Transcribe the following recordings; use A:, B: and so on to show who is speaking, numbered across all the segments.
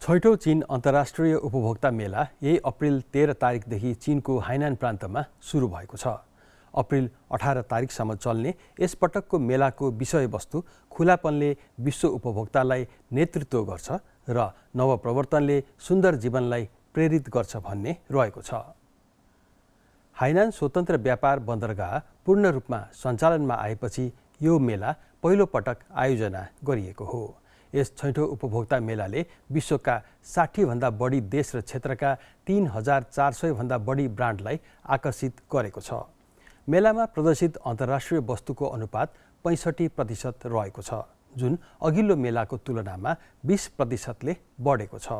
A: छैटौं चीन अन्तर्राष्ट्रिय उपभोक्ता मेला यही अप्रिल 13 तारिकदेखि चीनको हाइनान प्रान्तमा सुरु भएको छ। अप्रिल 18 तारिकसम्म चल्ने यसपटकको मेलाको विषयवस्तु खुलापनले विश्व उपभोक्तालाई नेतृत्व गर्छ र नवप्रवर्तनले सुन्दर जीवनलाई प्रेरित गर्छ भन्ने रहेको छ। हाइनान स्वतन्त्र व्यापार बन्दरगाह पूर्ण रूपमा सञ्चालनमा आएपछि यो मेला पहिलो पटक आयोजना गरिएको हो। यस छैठौं उपभोक्ता मेलाले विश्वका 60 भन्दा बढी देश र क्षेत्रका 3400 भन्दा बढी ब्रान्डलाई आकर्षित गरेको छ। मेलामा प्रदर्शित अन्तर्राष्ट्रिय वस्तुको अनुपात 65% रहेको छ, जुन अघिल्लो मेलाको तुलनामा 20%ले बढेको छ।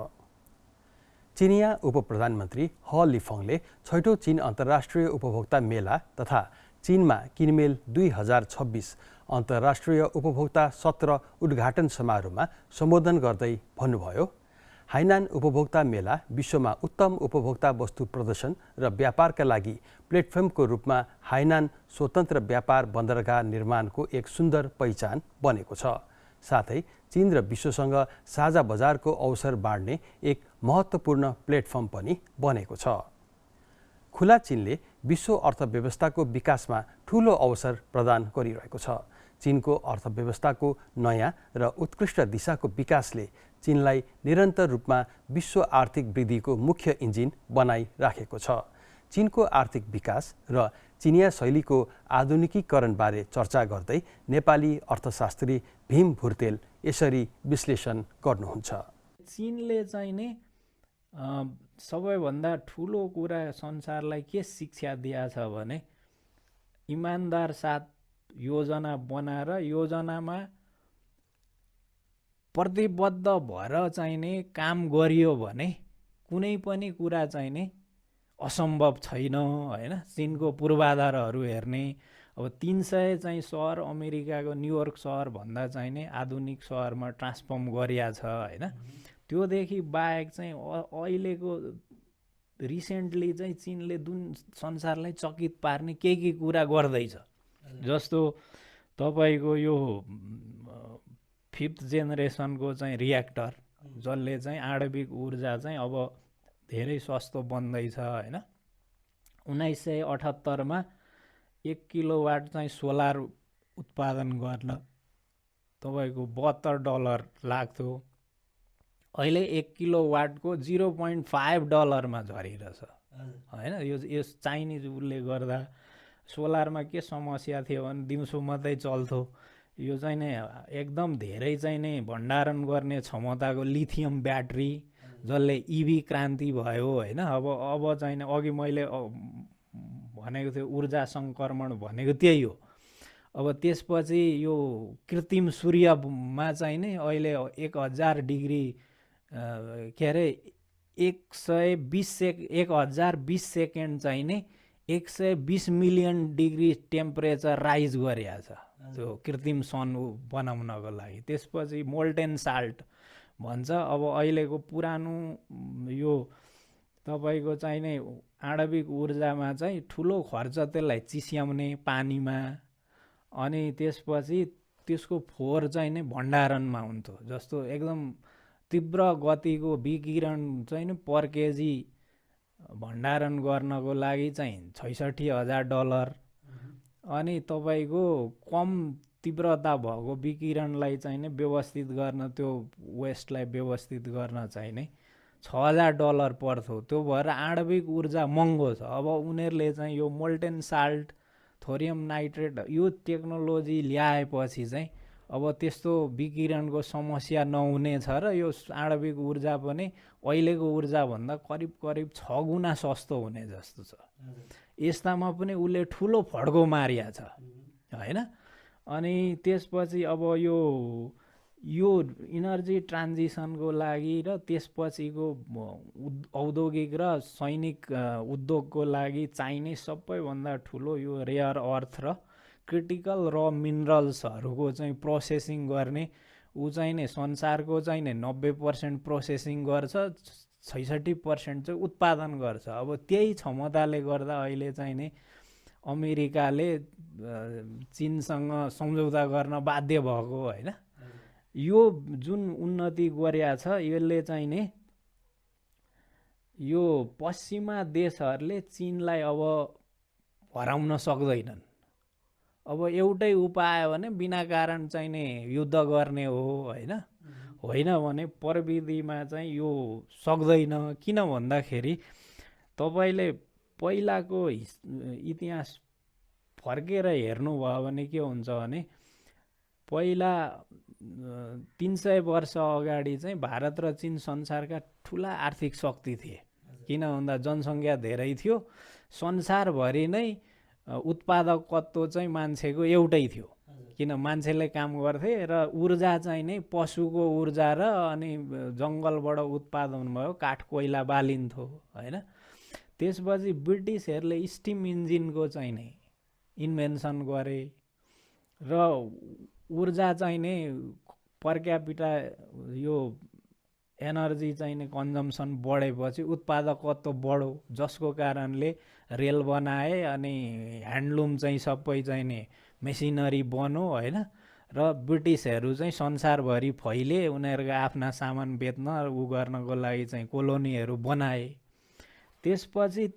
A: चिनिया उपप्रधानमन्त्री ह लिफङले छैठौं चीन अन्तर्राष्ट्रिय उपभोक्ता मेला तथा चीनमा किनमेल 2026 अन्तर्राष्ट्रिय उपभोक्ता सत्र उद्घाटन समारोहमा सम्बोधन गर्दै भन्नुभयो, हाइनान उपभोक्ता मेला विश्वमा उत्तम उपभोक्ता वस्तु प्रदर्शन र व्यापारका लागि प्लेटफर्मको रूपमा हाइनान स्वतन्त्र व्यापार बन्दरगाह निर्माणको एक सुन्दर पहिचान बनेको छ। साथै चीन र विश्वसँग साझा बजारको अवसर बाँड्ने एक महत्त्वपूर्ण प्लेटफर्म पनि बनेको छ। खुला चीनले विश्व अर्थव्यवस्थाको विकासमा ठूलो अवसर प्रदान गरिरहेको छ। चीनको अर्थव्यवस्थाको नयाँ र उत्कृष्ट दिशाको विकासले चीनलाई निरन्तर रूपमा विश्व आर्थिक वृद्धिको मुख्य इन्जिन बनाइराखेको छ। चीनको आर्थिक विकास र चिनिया शैलीको आधुनिकीकरणबारे चर्चा गर्दै नेपाली अर्थशास्त्री भीम भुर्तेल यसरी विश्लेषण गर्नुहुन्छ।
B: चीनले चाहिँ नि सबैभन्दा ठुलो कुरा संसारलाई के शिक्षा दिएछ भने इमानदार साथ योजना बनाएर योजनामा प्रतिबद्ध भएर चाहिँ नि काम गरियो भने कुनै पनि कुरा चाहिँ नि असम्भव छैन हैन। चीनको पूर्वाधारहरू हेर्ने अब 300 चाहिँ सहर अमेरिकाको न्युयोर्क सहर भन्दा चाहिँ नि आधुनिक सहरमा ट्रान्सफर्म गरिया छ हैन। त्योदेखि बाहेक चाहिँ अहिलेको रिसेन्टली चाहिँ चीनले जुन संसारलाई चकित पार्ने के कुरा गर्दैछ, जस्तो तपाईको यो 5th जेनेरेसनको चाहिँ रियाक्टर जसले चाहिँ आणविक ऊर्जा चाहिँ अब धेरै सस्तो बन्दैछ हैन। 1978 मा 1 किलोवाट चाहिँ सोलर उत्पादन गर्न तपाईको $72 लाग्थ्यो। अहिले 1 किलोवाटको $0.5 मा झरिरहेछ हैन। यो चाइनिज उसले गर्दा सोलरमा के समस्या थियो भने दिउँसो मात्रै चल्थ्यो। यो चाहिँ नि एकदम धेरै चाहिँ नि भण्डारण गर्ने क्षमताको लिथियम ब्याट्री जसले इभी क्रान्ति भयो हैन। अब चाहिँ नि अघि मैले भनेको थियो ऊर्जा सङ्क्रमण भनेको त्यही हो। अब त्यसपछि यो कृत्रिम सूर्यमा चाहिँ नि अहिले 1020 डिग्री के अरे 1020 सेकेन्ड चाहिँ नि 120 मिलियन डिग्री टेम्परेचर राइज गरिएको छ त्यो कृत्रिम सन बनाउनको लागि। त्यसपछि मोल्टेन साल्ट भन्छ। अब अहिलेको पुरानो यो तपाईको चाहिँ नि आणविक ऊर्जामा चाहिँ ठुलो खर्च त्यसलाई चिस्याउने पानीमा, अनि त्यसपछि त्यसको फोहोर चाहिँ नि भण्डारणमा हुन्थ्यो। जस्तो एकदम तीव्र गतिको विकिरण चाहिँ नि पर केजी भण्डारण गर्नको लागि चाहिँ $66,000, अनि तपाईको कम तीव्रता भएको विकिरणलाई चाहिँ नि व्यवस्थित गर्न त्यो वेस्टलाई व्यवस्थित गर्न चाहिँ नि $6,000 पर्थ्यो। त्यो भएर आणविक ऊर्जा महँगो छ। अब उनीहरूले चाहिँ यो मोल्टेन साल्ट, थोरियम नाइट्रेट यो टेक्नोलोजी ल्याएपछि चाहिँ अब त्यस्तो विकिरणको समस्या नहुने छ र यो आणविक ऊर्जा पनि अहिलेको ऊर्जाभन्दा करिब 6 गुणा सस्तो हुने जस्तो छ। यस्तामा पनि उसले ठुलो फड्को मारिया छ हैन। अनि त्यसपछि अब यो इनर्जी ट्रान्जिसनको लागि र त्यसपछिको औद्योगिक र सैनिक उद्योगको लागि चाहिने सबैभन्दा ठुलो यो रेयर अर्थ र क्रिटिकल र मिनरल्सहरूको चाहिँ प्रोसेसिङ गर्ने ऊ चाहिँ नि संसारको चाहिँ नि 90% प्रोसेसिङ गर्छ, 66% चाहिँ उत्पादन गर्छ। अब त्यही क्षमताले गर्दा अहिले चाहिँ नि अमेरिकाले चीनसँग सम्झौता गर्न बाध्य भएको हैन। यो जुन उन्नति गरिया छ यसले चाहिँ नि यो पश्चिमा देशहरूले चीनलाई अब हराउन सक्दैनन्। अब एउटै उपाय भने बिना कारण चाहिँ नि युद्ध गर्ने हो होइन, होइन भने प्रविधिमा चाहिँ यो सक्दैन। किन भन्दाखेरि तपाईँले पहिलाको इतिहास फर्केर हेर्नुभयो भने के हुन्छ भने पहिला 300 वर्ष अगाडि चाहिँ भारत र चीन संसारका ठुला आर्थिक शक्ति थिए। किन भन्दा जनसङ्ख्या धेरै थियो, संसारभरि नै उत्पादकत्व चाहिँ मान्छेको एउटै थियो। किन मान्छेले काम गर्थे र ऊर्जा चाहिँ नै पशुको ऊर्जा र अनि जङ्गलबाट उत्पादन भयो, काठ कोइला बालिन्थ्यो होइन। त्यसपछि ब्रिटिसहरूले स्टिम इन्जिनको चाहिँ नै इन्भेन्सन गरे र ऊर्जा चाहिँ नै पर क्यापिटा यो एनर्जी चाहिँ नै कन्जम्सन बढेपछि उत्पादकत्व बढ्यो, जसको कारणले रेल बनाए अनि ह्यान्डलुम चाहिँ सबै चाहिँ नि मेसिनरी बन्यो होइन। र ब्रिटिसहरू चाहिँ संसारभरि फैले, उनीहरूको आफ्ना सामान बेच्न उ गर्नको लागि चाहिँ कोलोनीहरू बनाए। त्यसपछि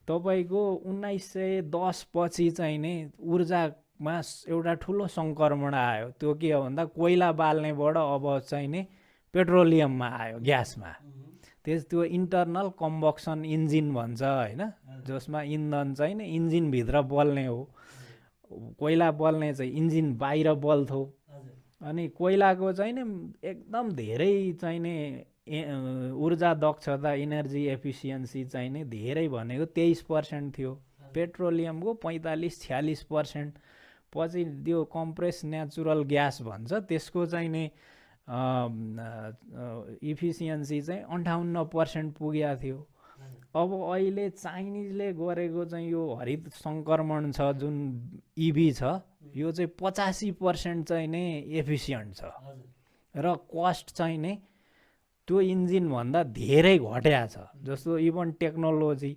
B: तपाईँको 1910 पछि चाहिँ नि ऊर्जामा एउटा ठुलो सङ्क्रमण आयो। त्यो के हो भन्दा कोइला बाल्नेबाट अब चाहिँ नि पेट्रोलियममा आयो, ग्यासमा। त्यो इन्टरनल कम्बक्सन इन्जिन भन्छ होइन, जसमा इन्धन चाहिँ नि इन्जिनभित्र बल्ने हो, कोइला बल्ने चाहिँ इन्जिन बाहिर बल्थ्यो। अनि कोइलाको चाहिँ नि एकदम धेरै चाहिँ नि ऊर्जा दक्षता इनर्जी एफिसियन्सी चाहिँ नि धेरै भनेको 23% थियो, पेट्रोलियमको 45-46%। पछि त्यो कम्प्रेस नेचुरल ग्यास भन्छ, त्यसको चाहिँ नि इफिसियन्सी चाहिँ 58% पुगेको थियो। अब अहिले चाइनिजले गरेको चाहिँ यो हरित सङ्क्रमण छ जुन इभी छ, यो चाहिँ 85% चाहिँ नै एफिसियन्ट छ र कस्ट चाहिँ नै त्यो इन्जिनभन्दा धेरै घट्या छ। जस्तो इभन टेक्नोलोजी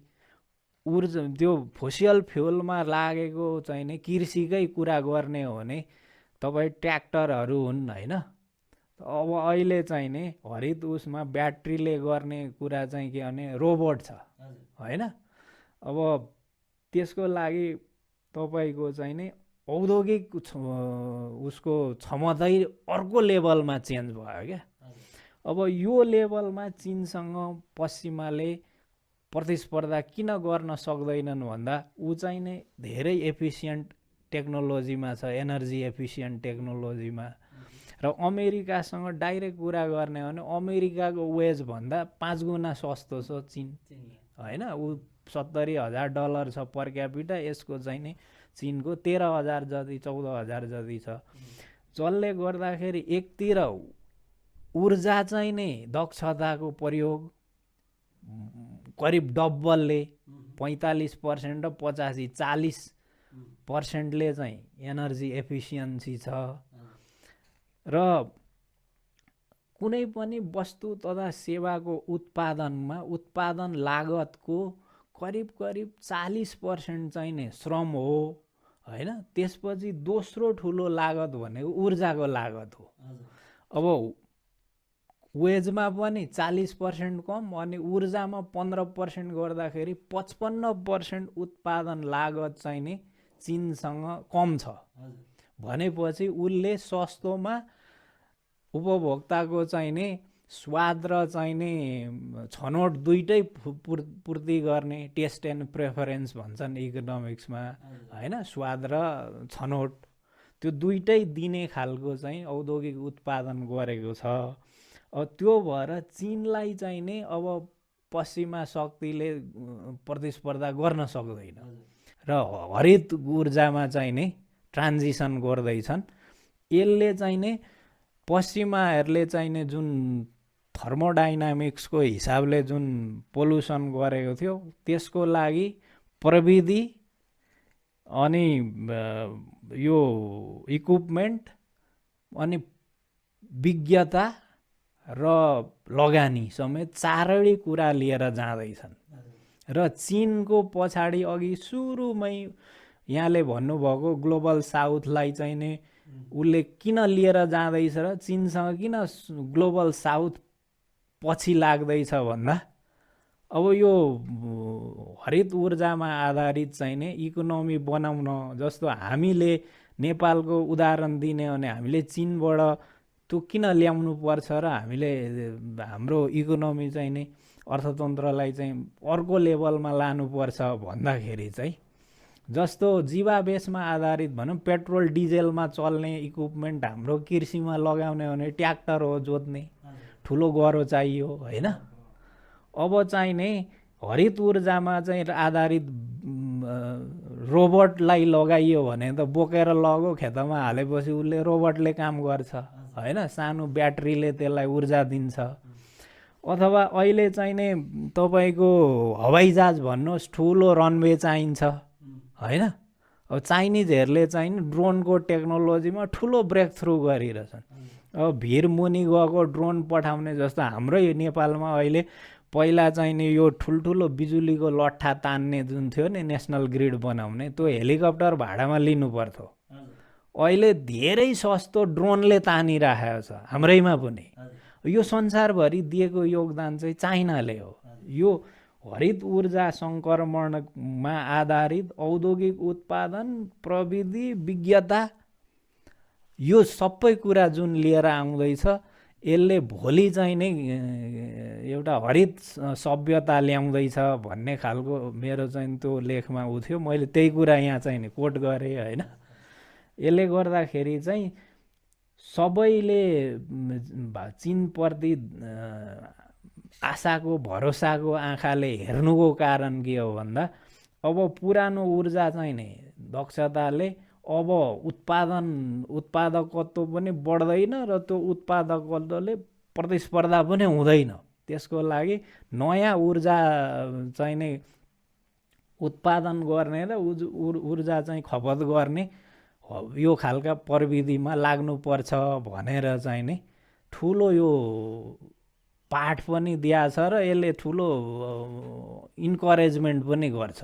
B: ऊर्जा त्यो फोसियल फ्युलमा लागेको चाहिँ नि कृषिकै कुरा गर्ने हो भने तपाईँ ट्र्याक्टरहरू हुन् होइन। अब अहिले चाहिँ नि हरित उसमा ब्याट्रीले गर्ने कुरा चाहिँ के भने रोबोट छ होइन। अब त्यसको लागि तपाईँको चाहिँ नि औद्योगिक उसको क्षमतै अर्को लेभलमा चेन्ज भयो क्या। अब यो लेभलमा चीनसँग पश्चिमाले प्रतिस्पर्धा किन गर्न सक्दैनन् भन्दा ऊ चाहिँ नै धेरै एफिसियन्ट टेक्नोलोजीमा छ, एनर्जी एफिसियन्ट टेक्नोलोजीमा। र अमेरिकासँग डाइरेक्ट कुरा गर्ने हो भने अमेरिकाको वेज भन्दा 5 गुणा सस्तो छ चीन होइन। ऊ $70,000 छ पर क्यापिटा, यसको चाहिँ नि चीनको 13,000 जति 14,000 जति छ। जसले गर्दाखेरि एकतिर ऊर्जा चाहिँ नि दक्षताको प्रयोग करिब डबलले 45% र 85-40%ले चाहिँ एनर्जी एफिसियन्सी छ। र कुनै पनि वस्तु तथा सेवाको उत्पादनमा उत्पादन लागतको करिब 40% चाहिँ नि श्रम हो होइन। त्यसपछि दोस्रो ठुलो लागत भनेको ऊर्जाको लागत हो। अब वेजमा पनि 40% कम अनि ऊर्जामा 15% गर्दाखेरि 55% उत्पादन लागत चाहिँ नि चीनसँग कम छ भनेपछि उसले सस्तोमा उपभोक्ताको चाहिँ नि स्वाद र चाहिँ नि छनौट दुइटै पूर्ति गर्ने, टेस्ट एन्ड प्रेफरेन्स भन्छन् इकोनोमिक्समा होइन, स्वाद र छनौट त्यो दुइटै दिने खालको चाहिँ औद्योगिक उत्पादन गरेको छ। अब त्यो भएर चीनलाई चाहिँ नि अब पश्चिमा शक्तिले प्रतिस्पर्धा गर्न सक्दैन र हरित ऊर्जामा चाहिँ नि ट्रान्जिसन गर्दैछन्। यसले चाहिँ नि पश्चिमाहरूले चाहिँ नि जुन थर्मोडाइनामिक्सको हिसाबले जुन पोल्युसन गरेको थियो त्यसको लागि प्रविधि अनि यो इक्विपमेन्ट अनि विज्ञता र लगानी समेत चारै कुरा लिएर जाँदैछन्। र चीनको पछाडि अघि सुरुमै यहाँले भन्नुभएको ग्लोबल साउथलाई चाहिँ नि उसले किन लिएर जाँदैछ र चीनसँग किन ग्लोबल साउथ पछि लाग्दैछ भन्दा अब यो हरित ऊर्जामा आधारित चाहिने इकोनोमी बनाउन, जस्तो हामीले नेपालको उदाहरण दिने हो भने हामीले चीनबाट त्यो किन ल्याउनु पर्छ र हामीले हाम्रो इकोनोमी चाहिने अर्थतन्त्रलाई चाहिँ अर्को लेभलमा लानुपर्छ भन्दाखेरि चाहिँ जस्तो जीवावेशमा आधारित भनौँ पेट्रोल डिजेलमा चल्ने इक्विपमेन्ट हाम्रो कृषिमा लगाउने भने ट्र्याक्टर हो जोत्ने, ठुलो गह्रो चाहियो होइन। अब चाहिने हरित ऊर्जामा चाहिँ आधारित रोबोटलाई लगाइयो भने त बोकेर लगो खेतमा हालेपछि उसले रोबोटले काम गर्छ होइन, सानो ब्याट्रीले त्यसलाई ऊर्जा दिन्छ। अथवा अहिले चाहिने तपाईँको हवाईजहाज भन्नुहोस्, ठुलो रनवे चाहिन्छ होइन। अब चाइनिजहरूले चाहिँ ड्रोनको टेक्नोलोजीमा ठुलो ब्रेक थ्रु गरिरहेछन्। अब भिर मुनि गएको ड्रोन पठाउने, जस्तो हाम्रै नेपालमा अहिले पहिला चाहिने यो ठुल्ठुलो बिजुलीको लट्ठा तान्ने जुन थियो नि नेसनल ग्रिड बनाउने, त्यो हेलिकप्टर भाडामा लिनु पर्थ्यो। अहिले धेरै सस्तो ड्रोनले तानिराखेको छ हाम्रैमा पनि। यो संसारभरि दिएको योगदान चाहिँ चाइनाले हो। यो हरित ऊर्जा सङ्क्रमणमा आधारित औद्योगिक उत्पादन, प्रविधि, विज्ञता, यो सबै कुरा जुन लिएर आउँदैछ, यसले भोलि चाहिँ नै एउटा हरित सभ्यता ल्याउँदैछ भन्ने खालको मेरो चाहिँ त्यो लेखमा उ थियो। मैले त्यही कुरा यहाँ चाहिँ नि कोट गरेँ होइन। यसले गर्दाखेरि चाहिँ सबैले चीनप्रति आशाको भरोसाको आँखाले हेर्नुको कारण के हो भन्दा अब पुरानो ऊर्जा चाहिँ नि दक्षताले अब उत्पादकत्व पनि बढ्दैन र त्यो उत्पादकत्वले प्रतिस्पर्धा पनि हुँदैन। त्यसको लागि नयाँ ऊर्जा चाहिँ नै उत्पादन गर्ने र ऊर्जा चाहिँ खपत गर्ने यो खालका प्रविधिमा लाग्नुपर्छ भनेर चाहिँ नि ठुलो यो पाठ पनि दिएको छ र यसले ठुलो इन्करेजमेन्ट पनि गर्छ।